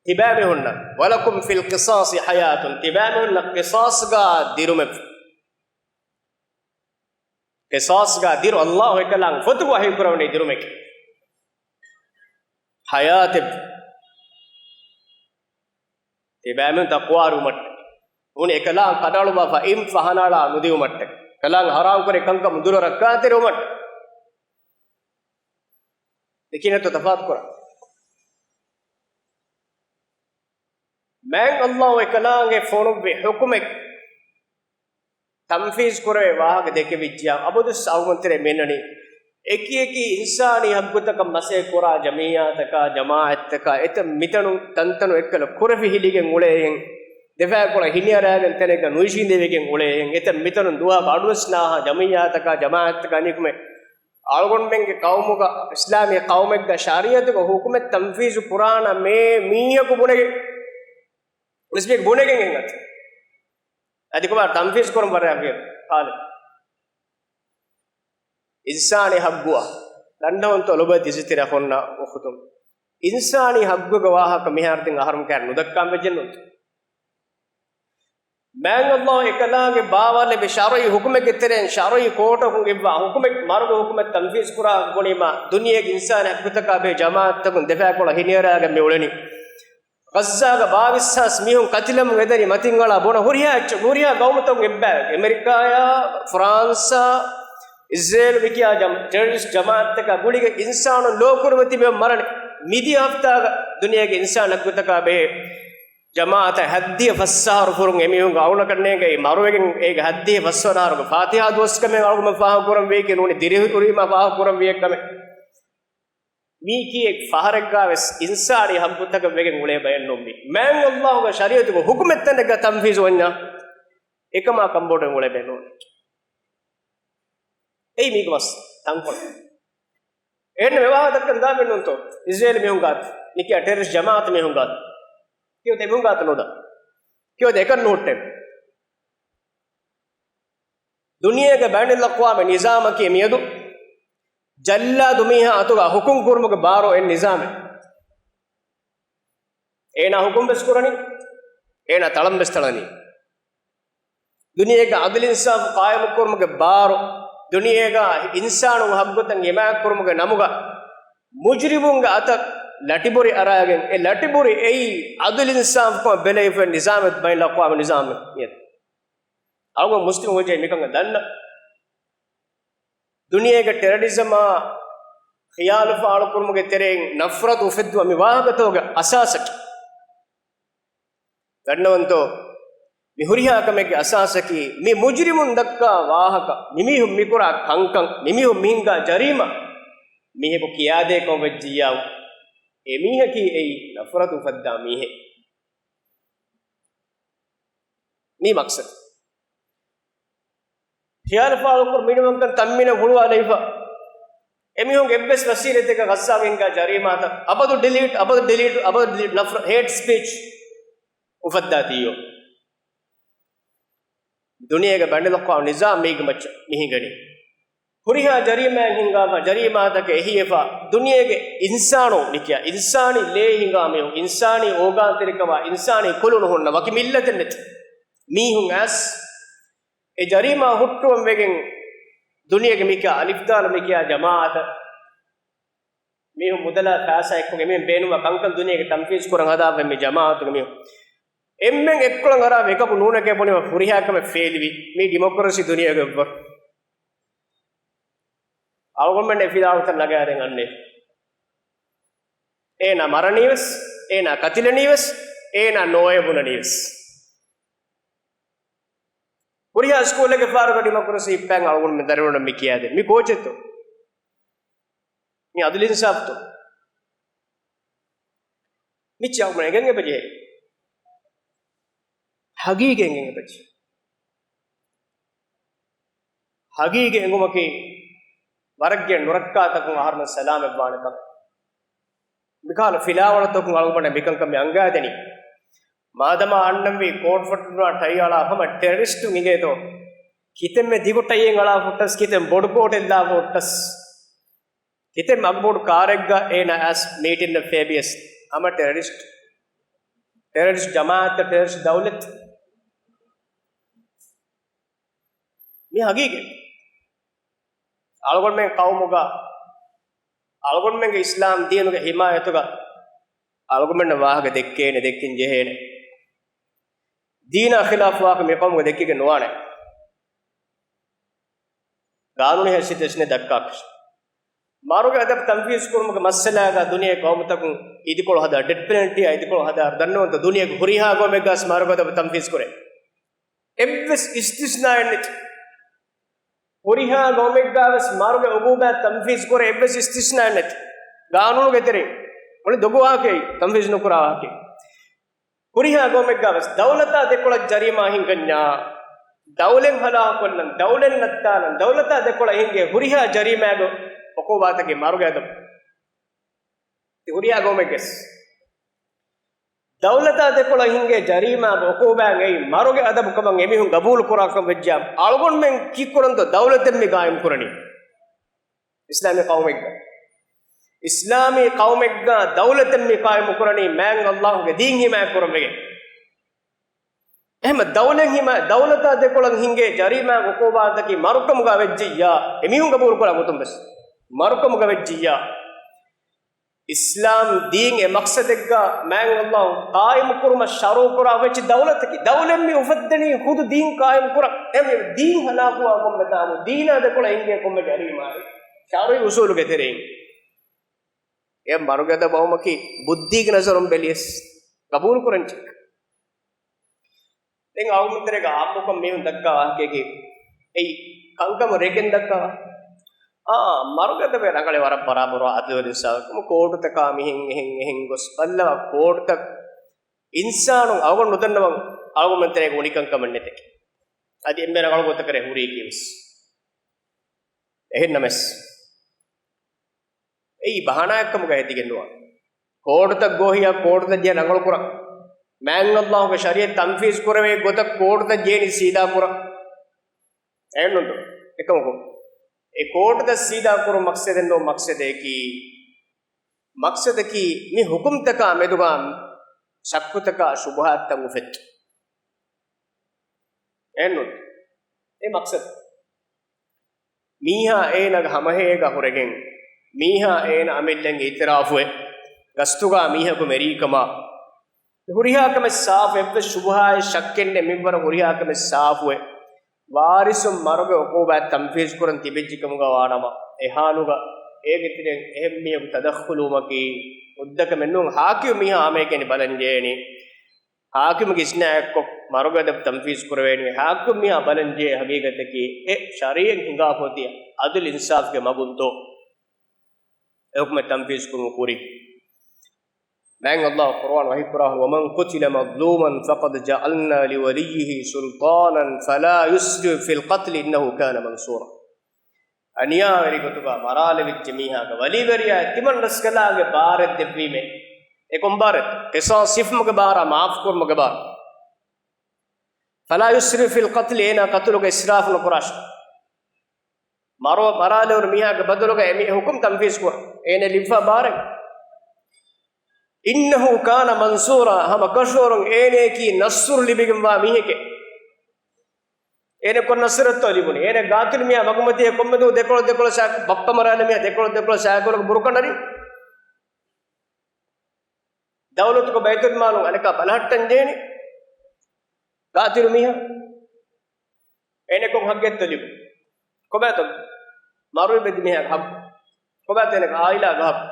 ތިބާމީހުންނަށް، ولكم في القصاص حياة، ތިބާމީހުންނަށް ޤިޞާޞްގަ ދިރުމެއް. ޤިޞާޞްގަ ދިރު ﷲ އެކަލާނގެ ފޮތުގަ ވަޙީ ކުރެވުނީ ދިރުމެކޭ. ޙަޔާތެއް. ތިބާމީހުން ތަޤްވާވެރިވުމަށްޓަކައި. ނޫނީ އެކަލާނގެ ކަޑައަޅުއްވާފަ އިމް ފަހަނައަޅާ ނުދިއުމަށްޓަކައި. އެކަލާނގެ ޙަރާމް ކުރި ކަންކަމުން ދުރަށް ރައްކާތެރިވުމަށްޓަކައި. ދެކިނެތޯ ތަފާތު ކުރާ. މާތް ﷲ އެކަލާނގެ ފޮނުއްވި ޙުކުމެއް ތަންފީޒު ކުރެވޭ ވާހަކަ ދެކެވިއްޖެޔާ، އަބަދުވެސް އަޅުގަނޑު ތެރޭ މިންނަނީ، އެކި އެކި އިންސާނީ ޙައްޤުތަކަށް މަސައްކަތް ކުރާ ޖަމިއްޔާތަކާ، ޖަމާޢަތްތަކާ، އެތަން މިތަނުން ތަންތަނުން އެއްކަލަ ކުރެފި ހިލިގެން އުޅޭހެން، ދެފާކޮޅަށް ހިނިއަރާގެން ތެރޭގަ ނުއިށީނދެވިގެން އުޅޭ. އެތަން މިތަނުން ދުވަހަކު އަޑުވެސް ނާހާ ޖަމިއްޔާތަކާ ޖަމާއަތްތަކާ ނިކުމެ، އަޅުގަނޑުމެންގެ ޤައުމުގަ، އިސްލާމީ ޤައުމެއްގަ ޝަރީޢަތުގެ ޙުކުމެއް ތަންފީޒު ކުރާނަމޭ މީހަކު ބުނެގެން، ވެސް މީހަކު ބުނެގެން އެނގޭ. އަދި ކޮބާ ތަންފީޒު ކުރަން ވަރަށް ހާލެއް. އިންސާނީ ޙައްޤުއަށް ދަންނަވަންތޯ ލޮބުވެތި އިޒުތިރި އަޚުންނާ އުޚުތުން. އިންސާނީ ޙައްޤުގެ ވާހަކަ މިހާރު ދެން އަހަރުމެން ކައިރި ނުދައްކާން ވެއްޖެއްނު. މާތް ﷲ އެކަލާނގެ ބާވާލެއްވި ޝަރުޢީ ޙުކުމެއްގެ ތެރެއިން ޝަރުޢީ ކޯޓަކުން އިއްވާ ޙުކުމެއް، މަރުގެ ޙުކުމެއް ތަންފީޒު ކުރާ ބުނީމާ، ދުނިޔޭގެ އިންސާނީ ޙައްޤުތަކާ ބެހޭ ޖަމާޢަތްތަކުން ދެފާކޮޅަށް ހިނިއަރާގެން މި އުޅެނީ. ޣައްޒާގަ ބާވީސް ހާސް މީހުން ކަތިލަމުން އެދެނީ މަތިން އަޅާ ބުނަ ހުރިހާ އެއްޗެއް، ހުރިހާ ގައުމުތަކުން އެއްބައި، އެމެރިކާޔާ، ފްރާންސާ، އިޒްރޭލް މިކިޔާ ޖަމް-، ޓެރަރިސްޓް ޖަމާޢަތްތަކާ ގުޅިގެން އިންސާނުން ލޯ ކުރިމަތީ މި މަރަނީ. މިދިޔަ ހަފްތާގަ ދުނިޔޭގެ އިންސާނީ ޙައްޤުތަކާ ބެހޭ ޖަމާޢަތަށް ހައްދިހަ ފަސް އަހަރު ފުރުން އެމީހުންގެ އަޅުނަކަށް ނޭނގެ މަރުވެގެން އޭގެ ހައްދިހަ ފަސް ވަނަ އަހަރުގެ ފާތިޙާ ދުވަސްކަމެއް އަޅުގަނޑު ފާހަގަކުރަން ވީކީ ނޫނީ ދިރިހުރީމާ ފާހަގަކުރަން ވީ އެއްކަމެއް. މީކީ އެއް ފަހަރެއްގާ ވެސް އިންސާނީ ޙައްޤުތަކަށް ވެގެން އުޅޭ ބައެއް ނޫން މީ. މާތް ﷲގެ ޝަރީޢަތުގެ ޙުކުމެއް ތަނެއްގަ ތަންފީޒު ވަންޏާ، އެކަމާ ކަންބޮޑުވެ އުޅޭ ބައެއް ނޫން. އެއީ މީގެ މައްސަ ތަންކޮޅެއް. އެހެން މި ވާހަކަ ދައްކަން ދާ މެންނުންތޯ؟ އިޒްރޭލް މީހުން ގާތު، މިކިޔާ ޓެރަރިސްޓް ޖަމާޢަތު މީހުން ގާތު. ކިޔޮތެ މީހުން ގާތު ނުދާ. ކިޔޮތެ އެކަން ނުހުއްޓޭ. ދުނިޔޭގެ ބައިނަލްއަޤްވާމީ ނިޒާމަކީ މިއަދު ޖައްލާދު މީހާ އަތުގަ ޙުކުމް ކުރުމުގެ ބާރު އެއް ނިޒާމެއް. އޭނާ ޙުކުމް ވެސް ކުރަނީ، އޭނާ ތަޅަން ވެސް ތަޅަނީ. ދުނިޔޭގަ ޢަދުލު އިންސާފު ޤާއިމު ކުރުމުގެ ބާރު، ދުނިޔޭގަ އިންސާނުން ޙައްޤުތައް ޙިމާޔަތް ކުރުމުގެ ނަމުގަ މުޖްރިމުންގެ އަތަށް ލަޓިބުރި އަރާގެން، އެ ލަޓިބުރި އެއީ ޢަދުލު އިންސާފުކަމަށް ބެލެވިފައި ނިޒާމެއް، ބައިނަލްއަޤްވާމީ ނިޒާމެއް މިއަދު. އަޅުގަނޑު މުސްލިމް ހުއްޖައި މިކަން ދަންނަ. ދުނިޔޭގެ ޓެރަރިޒަމާ ޚިޔާލު ފާޅުކުރުމުގެ ތެރެއިން ނަފްރަތު އުފެއްދުވާ މި ވާހަކަތަކުގެ އަސާސަކީ. ދަންނަވަންތޯ؟ މި ހުރިހާ ކަމެއްގެ އަސާސަކީ މި މުޖްރިމުން ދައްކާ ވާހަކަ، މިމީހުން މިކުރާ ކަންކަން، މިމީހުން މިހިނގާ ޖަރީމާ، މީހަކު ކިޔާދޭ ކަމަށް ވެއްޖިއްޔާ، އެމީހަކީ އެއީ ނަފްރަތު އުފައްދާ މީހެއް. މީ މަޤްޞަދު. ޚިޔާލު ފާޅުކުރުން މިނިވަންކަން ތަންމީނަށް ހުޅުވާލައިފަ. އެމީހުންގެ އެއްވެސް ވަސީލަތެއްގަ ޣައްޒާގެ ހިނގާ ޖަރީމާތައް އަބަދު ޑިލީޓް، އަބަދު ޑިލީޓް، އަބަދު ޑިލީޓް، ނަފްރަ-، ހޭޓް ސްޕީޗް އުފައްދާތީއޯ. ދުނިޔޭގެ ބައިނަލްއަޤްވާމީ ނިޒާމް މީގެ މައްޗަށް މި ހިނގަނީ. ހުރިހާ ޖަރީމާއެއް ހިނގާފަ، ޖަރީމާތަކެއް އެހިއެފަ، ދުނިޔޭގެ އިންސާނު މިކިޔާ، އިންސާނީ ލޭ ހިނގާ މީހުން، އިންސާނީ އޯގާންތެރިކަމާ، އިންސާނީ ކުލުނު ހުންނަ ވަކި މިއްލަތެއް ނެތި މީހުން އައިސް، އެ ޖަރީމާ ހުއްޓުވަން ވެގެން ދުނިޔޭގެ މިކިޔާ އަލިފްދާލު މިކިޔާ ޖަމާއަތަށް މީހުން މުދަލާ ފައިސާ އެއްކޮށް އެމީހުން ބޭނުންވާ ކަންކަން ދުނިޔޭގެ ތަންފީޒު ކުރަން ހަދާފަ މި ޖަމާއަތުގެ މީހުން. އެންމެން އެއްކޮޅަށް އަރާ އެކަކު ނޫނެކޭ ބުނީމަ ފުރިހާ ކަމެއް ފެއިލްވީ. މީ ޑިމޮކްރަސީ ދުނިޔޭގެ އެއްވަރު. އަޅުގަނޑުމެން އެ ފިލާވަޅުތައް ނަގާދޭން އަންނޭ. އޭނާ މަރަނީވެސް، އޭނާ ކަތިލަނީވެސް، އޭނާ ނޯއޭ ބުނަނީވެސް. ހުރިހާ ސްކޫލެއްގެ ފާރުގަ ޑިމޮކްރަސީ ހިއްޕާން އަޅުގަނޑުމެން ދަރިވަރުންނަށް މި ކިޔާދޭ. މި ކޯޗެއްތޯ؟ މި އަދުލު އިންސާފްތޯ؟ މިއްޗި އަޅުގަނޑު އެނގެން އެބަޖެހޭ. ހަގީގަތް އެނގެން އެބަޖެހޭ. ހަގީގަތް އެނގުމަކީ ވަރަށްގެ ނުރައްކާތަކުން އަހަރުމެން ސަލާމަތްވާނެ ކަމެއް. މިކަހަލަ ފިލާވަޅުތަކުން އަޅުގަނޑަށް މިކަންކަން މި އަންގާދެނީ. މާދަމާ އަންނަންވީ ކޯޓް ފޮއްޓުން ޓައި އަޅާ ހަމަ ޓެރަރިސްޓުން އިނގޭތޯ. ކިތަންމެ ދިގު ޓައިއެއް އަޅާފަ ހުއްޓަސް، ކިތަން ބޮޑު ކޯޓެއް ލާފަ ހުއްޓަސް، ކިތަން އަގުބޮޑު ކާރެއްގަ އޭނާ އައިސް މީޓިންއަށް ފޭބިޔަސް ހަމަ ޓެރަރިސްޓް. ޓެރަރިސްޓް ޖަމާއަތް، ޓެރަރިސްޓް ދައުލަތް. މި ހަގީގަތް. އަޅުގަނޑުމެން ޤައުމުގަ، އަޅުގަނޑުމެންގެ އިސްލާމް ދީނުގެ ހިމާޔަތުގަ އަޅުގަނޑުމެންނަށް ވާހަކަ ދެއްކޭނެ، ދެއްކިން ޖެހޭނެ. ދީނާ ޚިލާފު ވާހަކަ މި ޤައުމުގަ ދެއްކިގެން ނުވާނެ. ގާނޫނީ ހައިސިއްޔަތުން ދައްކާކަށް. މަރުގެ އަދަބު ތަންފީޒު ކުރުމުގެ މައްސަލާގަ ދުނިޔޭ ޤައުމުތަކުން އިދިކޮޅު ހަދާ، ޑެތް ޕެނަލްޓީއާ އިދިކޮޅު ހަދާ، ދަންނަވަންތަ ދުނިޔޭގެ ހުރިހާ ގައުމެއްގަސް މަރުގެ އަދަބު ތަންފީޒު ކުރޭ. އެއްވެސް އިސްތިސްނާއެއް ނެތި. ހުރިހާ ގައުމެއްގަވެސް މަރުގެ އުގޫބާތް ތަންފީޒު ކުރޭ، އެއްވެސް އިސްތިސްނާއެއް ނެތި. ގާނޫނުގެ ތެރެއިން. އޮނި ދޮގު ވާހަކައެއް ތަންފީޒު ނުކުރާ ވާހަކައެއް. ހުރިހާ ގައުމެއްގަ ވެސް ދައުލަތާ ދެކޮޅަށް ޖަރީމާ ހިނގަންޏާ، ދައުލަތް ހަލާކުކޮށްލަން، ދައުލަތް ނައްތާލަން، ދައުލަތާ ދެކޮޅަށް ހިނގޭ ހުރިހާ ޖަރީމާގެ އުޤޫބާތަކީ މަރުގެ އަދަބު. ތި ހުރިހާ ގައުމެއްގެސް ދައުލަތާ ދެކޮޅަށް ހިނގޭ ޖަރީމާގެ އުޤޫބާއިން އެއީ މަރުގެ އަދަބު ކަމަށް އެމީހުން ގަބޫލު ކުރާކަން ވެއްޖާ، އަޅުގަނޑުމެން ކީއްކުރަންތޯ ދައުލަތެއް މި ގާއިމް ކުރަނީ؟ އިސްލާމީ ޤައުމެއްގަ، އިސްލާމީ ޤައުމެއްގަ ދައުލަތެއް މި ޤާއިމު ކުރަނީ މާތް ﷲ ގެ ދީން ޙިމާޔަތް ކުރަން ވެގެން. އެހެންމަ ދައުލަތް ހިމާ-، ދައުލަތާ ދެކޮޅަށް ހިނގޭ ޖަރީމާގެ އުޤޫބާތަކީ މަރުކަމުގަ ވެއްޖިއްޔާ، އެމީހުން ގަބޫލު ކުރާ ގޮތުން ވެސް މަރުކަމުގަ ވެއްޖިއްޔާ، އިސްލާމް ދީން އެ މަޤްޞަދެއްގަ މާތް ﷲ ޤާއިމު ކުރުމަށް ޝަރުޢު ކުރާ ވެއްޖެ ދައުލަތަކީ، ދައުލަތް މި އުފެއްދެނީ ޚުދު ދީން ޤާއިމު ކުރަން. އެ ދީން ހަލާކުވާ ކޮންމެ ތާނު، ދީނާ ދެކޮޅަށް ހިނގޭ ކޮންމެ ޖަރީމާއެއް ޝަރުޢީ އުޞޫލުގެ ތެރެއިން. އެ މަރުގެ އަދަބު އައުމަކީ ބުއްދީގެ ނަޒަރުން ބެލިޔަސް ގަބޫލު ކުރަން ޖެހޭ. ދެން އަޅުގަނޑުމެން ތެރޭގަ އާއްމުކޮށް މީހުން ދައްކާ ވާހަކައަކީ، އެއީ ކަންކަމަށް ރެގެން ދައްކާ ވާހަކަ. އާ، މަރުގެ އަދަބެއް ރަނގަޅޭ، ވަރަށް ބަރާބަރު އަދުލު އިންސާފު. ކޯޓުތަކާ މިހެން އެހެން އެހެން ގޮސް ބައްލަވާ ކޯޓުތައް އިންސާނުން އަޅުގަނޑު ނުދަންނަވަން އަޅުގަނޑުމެން ތެރޭގަ އުނިކަންކަމެއް ނެތެކޭ. އަދި އެންމެ ރަނގަޅު ގޮތަކަށް ހުރީކީ ވެސް. އެހެންނަމަވެސް، އެއީ ބަހާނާއެއްކަމުގަ ހެދިގެން ނުވާ. ކޯޓުތައް ގޯހިޔާ ކޯޓުތައް ޖެހޭ ރަނގަޅު ކުރަން. މާތް ﷲ ގެ ޝަރީޢަތް ތަންފީޒު ކުރެވޭ ގޮތަށް ކޯޓުތައް ޖެހެނީ ސީދާ ކުރަން. އެހެންނޫންތޯ؟ އެކަމަކު، އެ ކޯޓުތައް ސީދާ ކުރުން މަޤްޞަދެއް ނޫން. މަޤްޞަދަކީ، މަޤްޞަދަކީ މި ޙުކުމްތަކާ މެދުގަ ޝައްކުތަކާ ޝުބުހާތައް އުފެއްދުން. އެހެންނޫން؟ އެ މަޤްޞަދު. މީހާ އޭނާގެ ހަމަހޭގަ ހުރެގެން، މީހާ އޭނާ އަމިއްލައިން އިޢުތިރާފުވެ، ގަސްތުގަ މީހަކު މެރީކަމާ، ހުރިހާ ކަމެއް ސާފު، އެއްވެސް ޝުބުހާއެއް ޝައްކެއް ނެތް، މިންވަރަށް ހުރިހާ ކަމެއް ސާފުވެ، ވާރިސުން މަރުގެ ޢުޤޫބާތް ތަންފީޒު ކުރަން ތިބިއްޖެ ކަމުގަ ވާނަމަ، އެ ޙާލުގަ އޭގެ ތެރެއިން އެހެން މީހަކު ތަދަޚުލުވުމަކީ ހުއްދަ ކަމެއް ނޫން. ޙާކިމު މީހާ ހަމައެކަނި ބަލަން ޖެހޭނީ. ޙާކިމުގެ އިސްނާއެއްކޮށް މަރުގެ އަދަބު ތަންފީޒު ކުރެވޭނީ. ޙާކިމު މީހާ ބަލަން ޖެހޭ ހަގީގަތަކީ އެ ޝަރީޢަތް ހިނގާފަ އޮތީ ޢަދުލު އިންސާފުގެ މަގުންތޯ؟ އެ ޙުކުމެއް ތަންފީޒު ކުރުމުގެ ކުރިން. މާތް ﷲ ޤުރުއާން ވަޙީ ކުރާ، وَمَنْ قُتِلَ مَظْلُومًا فَقَدْ جَعَلْنَا لِوَلِيِّهِ سُلْطَانًا فَلَا يُسْرِفْ فِي الْقَتْلِ إِنَّهُ كَانَ مَنْصُورًا. އަނިޔާވެރި ގޮތުގަ މަރާލެވިއްޖެ މީހާގެ ވަލީވެރިޔާ ތިމަން ރަސްކަލާގެ ބާރެއް ދެއްވީމޭ. އެ ކޮން ބާރެއް؟ ޤިޞާޞް ހިފުމުގެ ބާރާ، މާފުކުރުމުގެ ބާރު. فَلَا يُسْرِفْ فِي الْقَتْلِ، އޭނާ ޤަތުލުގަ އިސްރާފު ނުކުރާށި. މަރު-، މަރާލެވުނު މީހާގެ ބަދަލުގަ އެ މީ-، ޙުކުމް ތަންފީޒު ކުރަން. އޭނަ ލިބިފާ ބާރެއް. إِنَّهُ كَانَ مَنْصُورًا، ހަމަ ކަށަވަރުން އޭނަޔަކީ ނަޞްރު ލިބިގެންވާ މީހެކޭ. އޭނަ ކޮން ނަޞްރެއްތޯ ލިބުނީ؟ އޭނަ ޤާތިލު މީހާ މަގުމަތި ކޮންމެ ދުވަހު ދެކޮޅަށް ދެކޮޅަށް ސާ-، ބައްޕަ މަރާލި މީހާ ދެކޮޅަށް ދެކޮޅަށް ސައިކަލަކު ބުރުކަނޑަރި. ދައުލަތުގެ ބައިތުލްމާލުން އަނެކާ ބަލަހައްޓަން ޖެހެނީ. ޤާތިލު މީހާ. އޭނަ ކޮން ޙައްޤެއްތޯ ލިބުނީ؟ ކޮބާތޯ މަރުވެ މެދި މީހާގެ ޙައްޤު؟ ކޮބާތޯ އޭނަގެ ޢާއިލާގެ ޙައްޤު؟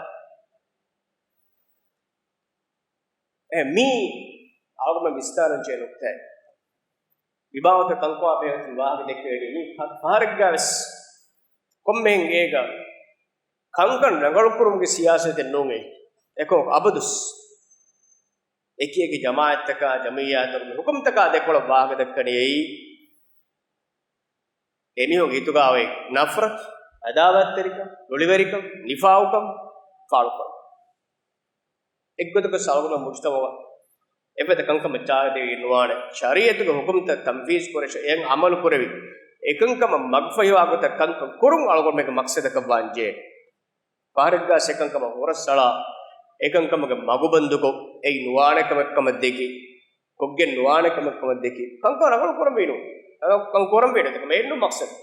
އެ މީ އަޅުގަނޑު ވިސްނާލަން ޖެހޭ ނުކްތާއެއް. މި ބާވަތަށް ކަންކޮޅާ ބެހޭގޮތުން ވާހަކަ ދެއްކެވޭނީ މީ ފަ-، ފަހަރެއްގަ ވެސް ކޮންމެހެން އޭގަ ކަންކަން ރަނގަޅުކުރުމުގެ ސިޔާސަތެއް ނޫން އެއީ. އެކަމަކު އަބަދުސް އެކި އެކި ޖަމާޢަތްތަކާ، ޖަމިއްޔާތަކުގެ ޙުކުމްތަކާ ދެކޮޅަށް ވާހަކަ ދައްކަނީ އެއީ، އެމީހުންގެ ހިތުގަ އޮތް ނަފްރަތު، ޢަދާވާތްތެރިކަން، ރުޅިވެރިކަން، ނިފާޤުކަން ފާޅުކުރުން. އެއްގޮތަކަށް އަޅުގަނޑު މުޖްތަމަޢަށް އެފަދަ ކަންކަމެއް ޗާދެވި ނުވާނެ. ޝަރީޢަތުގެ ޙުކުމްތައް ތަންފީޒު ކުރެވި، އެއަށް ޢަމަލު ކުރެވި، އެކަންކަމަށް މަގުފަހިވާ ގޮތަށް ކަންކަން ކުރުން އަޅުގަނޑުމެންގެ މަޤްޞަދަކަށް ވާންޖެހޭ. ފަހަރެއްގަ ސެކަންކަމަށް ހުރަސްއަޅާ، އެކަންކަމުގެ މަގުބަންދުކޮށް، އެއީ ނުވާނެ ކަމެއް ކަމަށް ދެކި، ކޮށްގެން ނުވާނެ ކަމެއް ކަމަށް ދެކި، ކަންކަން ރަނގަޅު ކުރަންވީ ނޫން. ރަނގަޅު ކަން ކުރަންވީ ނެތި ކަމެއް އެއްނު މަޤްޞަދު.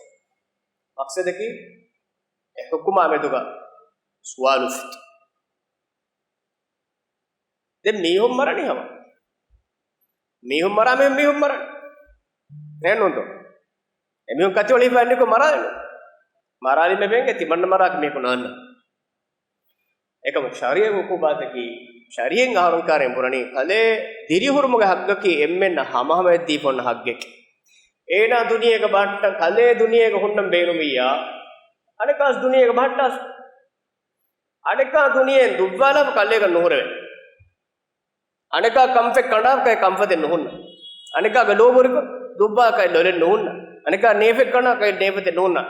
މަޤްޞަދަކީ އެ ޙުކުމާ މެދުގަ ސުވާލު އުފެއްދުން. ދެން މީހުން މަރަނީ ހަމަ. މީހުން މަރާ މީހުން، މީހުން މަރަނީ. އެހެންނޫންތޯ؟ އެމީހުން ކަތިވަޅި ހިފާ އެންނިކޮށް މަރާލިން. މަރާލިމެ ބޭނގެ ތިމަންނަ މަރާކަށް މީހަކު ނާންނަ. އެކަމަކު ޝަރީޢަތް ޢުޤޫބާތަކީ، ޝަރީޢަތް އަހަރުން ކާރިން ބުނަނީ، ކަލޭ ދިރިހުރުމުގެ ޙައްޤަކީ އެންމެންނަށް ހަމަހަމަޔަށް ދީފަ އޮންނަ ޙައްޤެކޭ. އޭނާ ދުނިޔޭގަ ބަހައްޓަން، ކަލޭ ދުނިޔޭގަ ހުންނަން ބޭނުމިއްޔާ، އަނެކާސް ދުނިޔޭގަ ބަހައްޓާސް. އަނެކާ ދުނިޔެއިން ދުއްވާލާފަ ކަލޭގަ ނުހުރެވޭ. އަނެކާ ކަންފަތް ކަނޑާކަށް ކަންފަތެއް ނުހުންނަ. އަނެކާގެ ލޯބުރިކޮށް ދުއްވާކަށް ލޮލެއް ނުހުންނަ. އަނެކާ ނޭފެއް ކަނޑާކަށް ނޭފެތެއް ނުހުންނަ.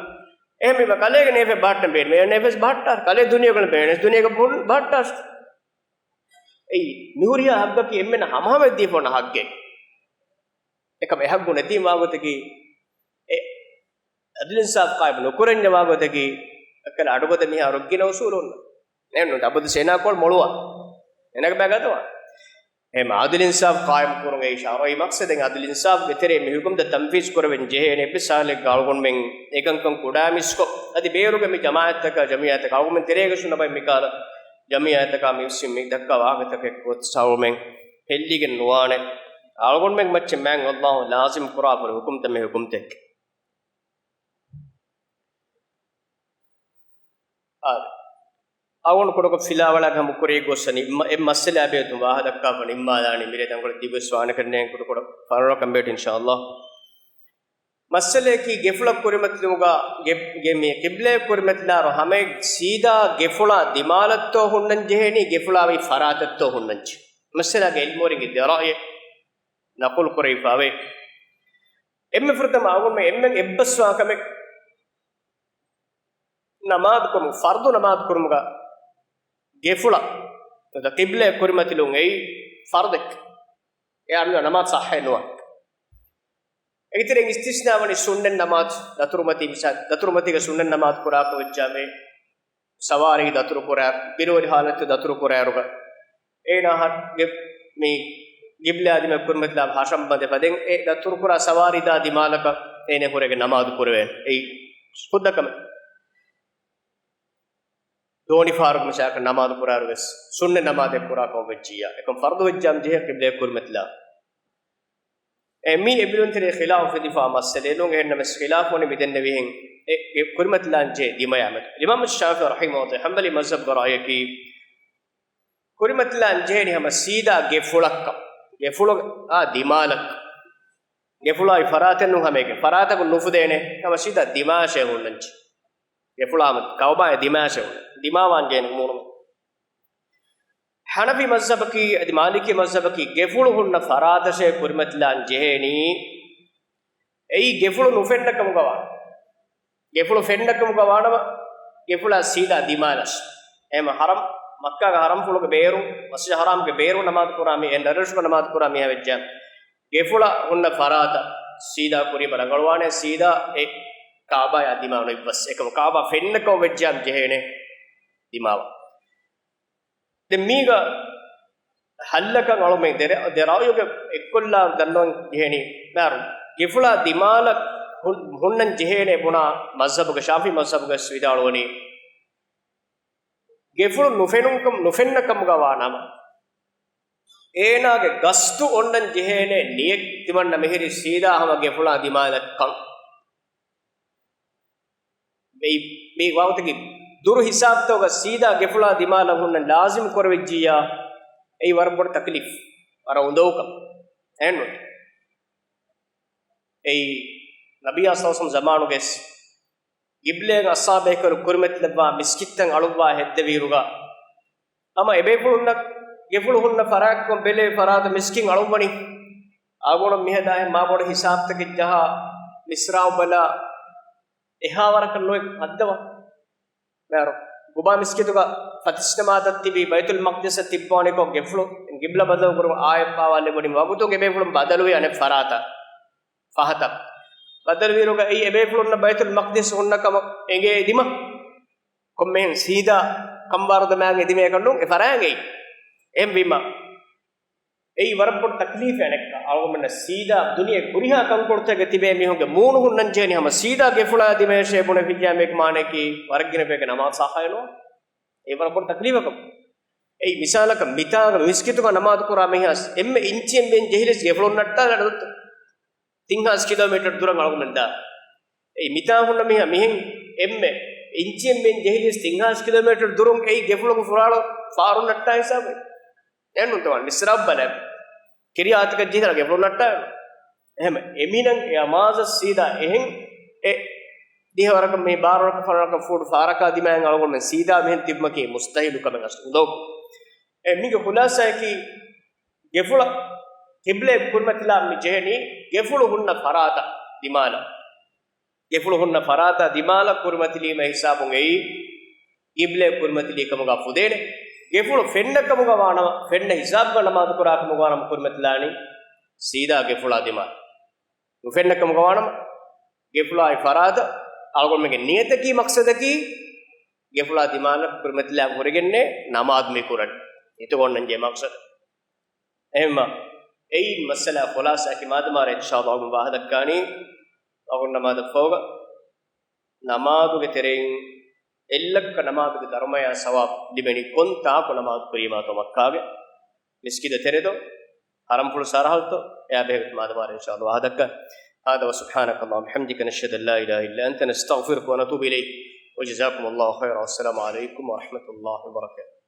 އެހެންވީމަ ކަލޭގެ ނޭފެއް ބަހައްޓަން ބޭނުމޭ. ނޭފެސް ބަހައްޓާ. ކަލޭ ދުނިޔެގަނޑު ބޭނެސް ދުނިޔެގަ ބަހައްޓާ. އެއީ މިހުރިހާ ހައްގަކީ އެންމެން ހަމަހަމަ ދީފަ އޮންނަ ހައްގެއް. އެކަމް އެ ހައްގު ނެތީ ވާގޮތަކީ، އެ އަދުލު އިންސާފް ޤާއިމް ނުކުރަންޏާ ވާގޮތަކީ، އެކަލަ އަޑުގަދަ މީހާ ރުއްގިނަ އުސޫލު އޮންނަ. އެންނު ދަބުދު ސޭނާކޮޅު މޮޅުވާ. އެނަގ ބައި ގަދަވާ. އެހެން އަދުލު އިންސާފް ޤާއިމް ކުރުން އެއީ ޝަރުޢީ މަޤްޞަދެއް. އަދުލު އިންސާފްގެ ތެރޭ މި ހުކުމްތައް ތަންފީޒް ކުރެވެން ޖެހޭނެ އެއްވެސް ހާލެއްގަ އަޅުގަނޑުމެން އެކަންކަން ކުޑަ މިސްކޮށް، އަދި ބޭރުގެ މި ޖަމާޢަތްތަކާ ޖަމިޢިއްޔާތަކާ އަޅުގަނޑުމެން ތެރޭގަ ހުންނަ ބައެއް މިކަހަލަ ޖަމިޢިއްޔާތަކާ މި މި ދައްކާ ވާހަކަތަކެއް ގޮތަށް އަޅުގަނޑުމެން ހެއްލިގެން ނުވާނެ. އަޅުގަނޑުމެން މައްޗެއް މާތް ﷲ ލާޒިމް ކުރާފަ ހުކުމްތައް މި ހުކުމްތަކެއް. އާދެ. އަޅުގަނޑު ކުޑަކޮށް ފިލާވަޅާގެ ހަމަ ކުރިއަށް ގޮއްސަނީ، މަ-، އެ މައްސަލާ ބެހޭ ދުން ވާހަ ދައްކާފަ ނިންމާލާނީ. މިރޭ ތަންކޮޅެއް ދިގުވެސް ވާނެކަން ނޭނގެ ކުޑަކޮށް ފަރުވާކަން ބޭޓި އިންޝާﷲ. މައްސަލައަކީ ގެފުޅަށް ކުރިމަތިލުމުގަ ގެ-، ގެ-، މި ޤިބްލައަށް ކުރިމަތިލާއިރު ހަމައެއް ސީދާ ގެފުޅާ ދިމާލަށްތޯ ހުންނަން ޖެހޭނީ، ގެފުޅާ ވީ ފަރާތަށްތޯ ހުންނަން ޖެހޭ. މައްސަލާގެ އިލްމުވެރިންގެ ދެ ރައުޔެއް ނަޤުލު ކުރެވިފައިވޭ. އެންމެ ފުރަތަމަ އަޅުގަނޑުމެން އެންމެން އެއްބަސްވާ ކަމެއް، ނަމާދު ކުރުމު، ފަރުޟު ނަމާދު ކުރުމުގަ ގެފުޅަށް ނުވަތަ ޤިބްލައަށް ކުރިމަތިލުން އެއީ ފަރުޟެއް. އެ އަޑު ނަމާދު ޞައްޙައެއް ނުވާ. އޭގެ ތެރެއިން އިސްތިސްނާ ވަނީ ސުންނަތް ނަމާދު، ދަތުރުމަތީ މިސާ، ދަތުރުމަތީގަ ސުންނަތް ނަމާދު ކުރާކަށް ވެއްޖާމޭ، ސަވާރީ ދަތުރު ކުރާ، ބިރުވެރި ހާލަތު ދަތުރު ކުރާއިރުގަ، އޭނާ ހަ-، ގެ-، މި ގިބްލާ ދިމާ ކުރިމަތިލާ ހަށަނބަނދެ ފަދައިން އެ ދަތުރު ކުރާ ސަވާރީ ދާ ދިމާލަކަށް އޭނަ ހުރެގެން ނަމާދު ކުރެވޭނެ. އެއީ ހުއްދަ ކަމެއް. ދޯނިފަހަރުގެ މިސާލަކަށް ނަމާދު ކުރާއިރު ވެސް ސުންނަތް ނަމާދެއް ކުރާކަށް ވެއްޖިއްޔާ، އެކަމް ފަރުޟު ވެއްޖާމަ ޖެހޭ ޤިބްލައަށް ކުރިމަތިލާ. އެ މީ އެ ބިރުންތެރޭ ޚިލާފު ފެދިފާ މައްސަލައެއް ނޫން. އެހެންނަމަވެސް ޚިލާފު ވަނީ މިދެންނެވިހެން އެ، އެ ކުރިމަތިލާން ޖެހޭ ދިމަޔާމެދު. އިމާމު ޝާފިޢީ ރަޙިމަހުﷲ ޙަންބަލީ މަޒްހަބުގެ ރައުޔަކީ، ކުރިމަތިލާން ޖެހޭނީ ހަމަ ސީދާ ގެފުޅަކަށް، ގެފުޅާ ދިމާލަށް. ގެފުޅާއި ފަރާތެއް ނޫން ހަމައެކަނި. ފަރާތަކުން ނުފުދޭނެ، ހަމަ ސީދާ ދިމާށޭ ހުންނަންޖެ. ގެފުޅާ ހަމަ ކައުބާއާ ދިމާށޭ ހުންނަން. ދިމާވާން ޖެހޭނެ މޫނުމަ. ޙަނަފީ މަޒްހަބަކީ އަދި މާލިކީ މަޒްހަބަކީ ގެފުޅު ހުންނަ ފަރާތަށޭ ކުރިމަތިލާން ޖެހޭނީ. އެއީ ގެފުޅު ނުފެންނަ ކަމުގަ ވާނަމަ. ގެފުޅު ފެންނަ ކަމުގަ ވާނަމަ، ގެފުޅާ ސީދާ ދިމާލަށް. އެހެން ޙަރަމް، މައްކާގެ ޙަރަމްފުޅުގެ ބޭރު، މަސްޖިދު ޙަރާމްގެ ބޭރު ނަމާދު ކުރާ މީ، އެ ރަށުގަ ނަމާދު ކުރާ މީހާ ވެއްޖާ، ގެފުޅަށް ހުންނަ ފަރާތަށް ސީދާ ކުރީމަ ރަނގަޅުވާނެ، ސީދާ އެ ކައުބާއާ ދިމާ ނުއިއްވަސް. އެކަމު ކައުބާ ފެންނަކަމަށް ވެއްޖާމަ ޖެހޭނެ ދިމާވާ. ދެން މީގަ ހައްލަކަށް އަޅުމެން ދެ ރަ-، ދެ ރައުޔުގެ އެއްކޮށްލާ ދަންނަވަން ޖެހޭނީ، މާރު ގެފުޅާ ދިމާލަށް ހުން-، ހުންނަން ޖެހޭނެ ބުނާ މަޒްހަބުގެ ޝާފިޢީ މަޒްހަބުގަ ވިދާޅުވަނީ، ގެފުޅު ނުފެނުންކަމް، ނުފެންނަ ކަމުގަ ވާ ނަމަ، އޭނާގެ ގަސްދު އޮންނަން ޖެހޭނެ ނިޔަތް ތިމަންނަ މިހިރީ ސީދާ ހަމަ ގެފުޅާ ދިމާލަށް ކަން. މި، މި ވަގުތަކީ ދުރު ހިސާބުތަކުގަ ސީދާ ގެފުޅާ ދިމާލަށް ހުންނަން ލާޒިމް ކުރެވިއްޖިއްޔާ، އެއީ ވަރަށް ބޮޑު ތަކްލީފް، ވަރަށް އުނދަގޫކަން. އެހެންނު. އެއީ ނަބިއްޔާ ޞައްލައްލާހު ޢަލައިހި ވަސައްލަމް ޒަމާނުގައި ގިބްލައިން އަޞްޙާބުބޭކަލުން ކުރިމަތިލައްވާ މިސްކިތްތައް އަޅުއްވާ ހެއްދެވިއިރުގަ، ހަމަ އެބޭފުޅުންނަށް ގެފުޅު ހުންނަ ފަރާތްކޮށް ބެލޭ ފަރާތަށް މިސްކިތް އަޅުއްވަނީ. އަޅުގަނޑު މިހެދާ މާބޮޑު ހިސާބުތަކެއް ޖަހާ މިސްރާބު ބަލާ އެހާ ވަރަކަށް ނުވެ ހައްދަވާ. މޭރު ގުބާ މިސްކިތުގަ ފަތިސް ނަމާދަށް ތިބި ބައިތުލް މަޤްދިސަށް ތިއްބާނެކޮށް ގެފުޅު ގިބްލަ ބަދަލު ކުރުމަށް އާޔަތް ޕާވާލެވުނީ ވަގުތު އެބޭފުޅުން ބަދަލުވި އަނެއް ފަރާތަށް. ފަހަތަށް ބަދަލުވިއިރުގަ އެއީ އެބޭފުޅުންނަށް ބައިތުލް މަޤްދިސް ހުންނަ ކަމަށް އެނގޭ ދިމަ. ކޮންމެހެން ސީދާ ކަންބާރު ދަމާގެ ދިމައަކަށް ނޫން އެ ފަރާތް އެއީ. އެހެންވީމަ، އެއީ ވަރަށް ބޮޑު ތަކްލީފެއް އަނެއްކާ. އަޅުގަނޑުމެންނަށް ސީދާ ދުނިޔެ ހުރިހާ ކަންކޮޅުތަކެއް ތިބޭ މީހުންގެ މޫނު ހުންނަން ޖެހެނީ ހަމަ ސީދާ ގެފުޅާ ދިމަޔަށޭ ބުނެފިއްޔާ މޭގެ މާނައަކީ ވަރަށް ގިނަ ބޭގެ ނަމާދު ޞައްޙަވެއް ނުވާ. އެއީ ވަރަށް ބޮޑު ތަކްލީފަކަށް. އެއީ މިސާލަކަށް މިތާގަ މިސްކިތުގަ ނަމާދު ކުރާ މީހާ އެންމެ އިންޗިއެއް މިއިން ޖެހިލިސް ގެފުޅުން ނައްޓާލަން ތިން ހާސް ކިލޯމީޓަރ ދުރަށް އަޅުގަނޑުމެން ދާ. އެއީ މިތާ ހުންނަ މީހާ މިހެން އެންމެ އިންޗިއެއް މިއިން ޖެހިލިސް ތިން ހާސް ކިލޯމީޓަރ ދުރުން އެއީ ގެފުޅުގެ ފުރާޅު ފާރުން ނައްޓާ ހިސާބެއް. އެހެންނޫންތޯ މިސްރާބު ބަލަ. ކިރިޔާ އަތަކަށް ޖެހިދާ ގެފުޅުން ނައްޓާ. އެހެން އެމީނަށް އެ އަމާޒަށް ސީދާ އެހެން އެ ދިހަ ވަރަކަށް މި ބާރަ ވަރަކަށް ފަނަރަކަށް ފޫޓް ފާރަކާ ދިމާއިން އަޅުގަނޑުމެން ސީދާ މިހެން ތިބުމަކީ މުސްތަހީލު ކަމެއް އަސްލު އުނދަގޫ. އެ މީގެ ޚުލާސާއަކީ ގެފުޅަށް ޤިބްލައަށް ކުރިމަތިލާ މި ޖެހެނީ ގެފުޅު ހުންނަ ފަރާތަށް ދިމާލަށް. ގެފުޅު ހުންނަ ފަރާތަށް ދިމާލަށް ކުރިމަތިލީމަ ހިސާބުން އެއީ ޤިބްލައަށް ކުރިމަތިލީ ކަމުގަ ފުދޭނެ. ގެފުޅު ފެންނަ ކަމުގަ ވާނަމަ، ފެންނަ ހިސާބުގަ ނަމާދު ކުރާ ކަމުގަ ވާނަމަ ކުރިމަތިލާނީ ސީދާ ގެފުޅާ ދިމާލަށް. ނުފެންނަ ކަމުގަ ވާނަމަ، ގެފުޅާއި ފަރާތަށް އަޅުގަނޑުމެންގެ ނިޔަތަކީ މަޤްޞަދަކީ ގެފުޅާ ދިމާލަށް ކުރިމަތިލާ ހުރެގެންނޭ ނަމާދު މި ކުރަން. ހިތުގަ އޮންނަންޖެހޭ މަޤްޞަދު. އެހެންމަ، އެއީ މައްސަލާ ޚުލާޞާއަކީ މާދަމާރަ އިންޝާﷲ ވަގުން ވާހަކަ ދައްކާނީ، ވަގުން ނަމާދަށް ފަހުގަ ނަމާދުގެ ތެރެއިން އެއްލައްކަ ނަމާދުގެ ދަރުމަޔާ ސަވާބު ލިބެނީ ކޮން ތާކު ނަމާދު ކުރީމާތޯ މައްކާގެ މިސްކިތަށް ތެރެދޯ، ޙަރަމްފުޅު ސަރަހައްދުތޯ، އެއާ ބެހޭގޮތުން މާދަމާރަ އިންޝާﷲ ވާހަކަ ދައްކާ. هذا وسبحانك اللهم وبحمدك نشهد أن لا إله إلا أنت نستغفرك ونتوب إليك وجزاكم الله خيرا والسلام عليكم ورحمة الله وبركاته.